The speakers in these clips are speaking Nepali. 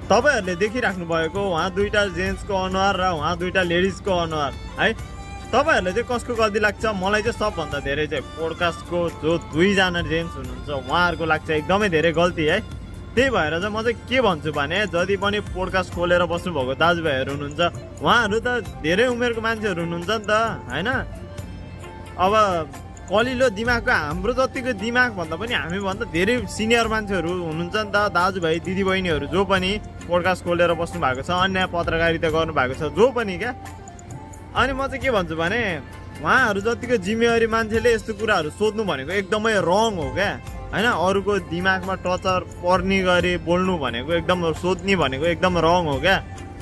तपाईहरूले देखिराख्नु भएको उहाँ दुईटा जेन्ट्सको अनुहार र उहाँ दुईटा लेडिजको अनुहार है, तपाईहरूले चाहिँ कसको गल्ती लाग्छ? मलाई चाहिँ सबभन्दा धेरै चाहिँ पोडकास्टको जो दुईजना जेन्ट्स हुनुहुन्छ उहाँहरूको लाग्छ एकदमै धेरै गल्ती है। त्यही भएर चाहिँ म चाहिँ के भन्छु भने, जति पनि पोडकास्ट खोलेर बस्नुभएको दाजुभाइहरू हुनुहुन्छ उहाँहरू त धेरै उमेरको मान्छेहरू हुनुहुन्छ नि त होइन। अब कलिलो दिमागको हाम्रो जतिको दिमाग भन्दा पनि हामीभन्दा धेरै सिनियर मान्छेहरू हुनुहुन्छ नि त, दाजुभाइ दिदीबहिनीहरू जो पनि पोडकास्ट खोलेर बस्नु भएको छ, अन्य पत्रकारिता गर्नुभएको छ जो पनि क्या। अनि म चाहिँ के भन्छु भने, उहाँहरू जतिको जिम्मेवारी मान्छेले यस्तो कुराहरू सोध्नु भनेको एकदमै रङ हो क्या होइन। अरूको दिमागमा टचर पर्ने गरी बोल्नु भनेको एकदम, सोध्ने भनेको एकदम रङ हो क्या।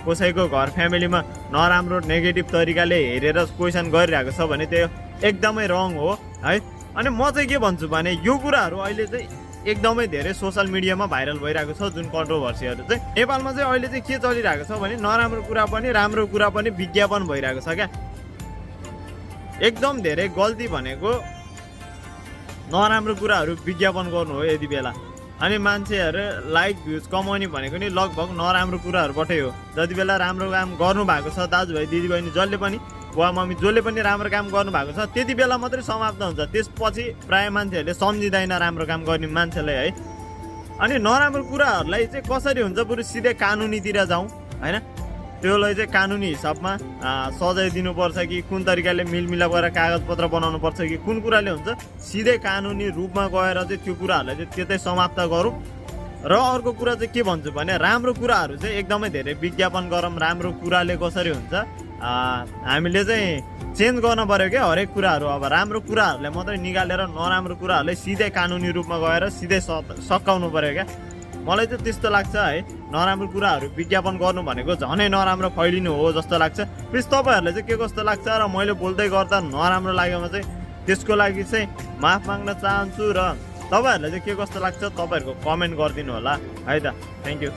कसैको घर फ्यामिलीमा नराम्रो नेगेटिभ तरिकाले हेरेर क्वेसन गरिरहेको छ भने त्यो एकदमै रङ हो है। अनि म चाहिँ के भन्छु भने, यो कुराहरू अहिले चाहिँ एकदमै धेरै सोसियल मिडियामा भाइरल भइरहेको छ। जुन कन्ट्रोभर्सीहरू चाहिँ नेपालमा चाहिँ अहिले चाहिँ के चलिरहेको छ भने, नराम्रो कुरा पनि राम्रो कुरा पनि विज्ञापन भइरहेको छ क्या। एकदम धेरै गल्ती भनेको नराम्रो कुराहरू विज्ञापन गर्नु हो यति बेला। अनि मान्छेहरू लाइक भ्युज कमाउने भनेको नि लगभग नराम्रो कुराहरूबाटै हो। जति बेला राम्रो काम गर्नु भएको छ दाजुभाइ दिदीबहिनी जसले पनि, बुवा मम्मी जसले पनि राम्रो काम गर्नु भएको छ त्यति बेला मात्रै समाप्त हुन्छ। त्यसपछि प्रायः मान्छेहरूले सम्झिँदैन राम्रो काम गर्ने मान्छेलाई है। अनि नराम्रो कुराहरूलाई चाहिँ कसरी हुन्छ, बरु सिधै कानुनीतिर जाउँ होइन। त्यसलाई चाहिँ कानुनी हिसाबमा सजाय दिनुपर्छ कि कुन तरिकाले मिलमिलाप गरेर कागजपत्र बनाउनु पर्छ कि कुन कुराले हुन्छ, सिधै कानुनी रूपमा गएर चाहिँ त्यो कुराहरूलाई चाहिँ त्यतै समाप्त गरौँ। र अर्को कुरा चाहिँ के भन्छु भने, राम्रो कुराहरू चाहिँ एकदमै धेरै विज्ञापन गरौँ। राम्रो कुराले कसरी हुन्छ हामीले चाहिँ चेन्ज गर्न पऱ्यो क्या हरेक कुराहरू। अब राम्रो कुराहरूलाई मात्रै निकालेर नराम्रो कुराहरूलाई सिधै कानुनी रूपमा गएर सिधै सकाउनु पऱ्यो क्या। मलाई चाहिँ त्यस्तो लाग्छ है। नराम्रो कुराहरू विज्ञापन गर्नु भनेको झनै नराम्रो फैलिनु हो जस्तो लाग्छ। प्लिज तपाईँहरूलाई चाहिँ के कस्तो लाग्छ र मैले बोल्दै गर्दा नराम्रो लागेमा चाहिँ त्यसको लागि चाहिँ माफ माग्न चाहन्छु। र तपाईँहरूलाई चाहिँ के कस्तो लाग्छ तपाईँहरूको कमेन्ट गरिदिनु होला है त। Thank you.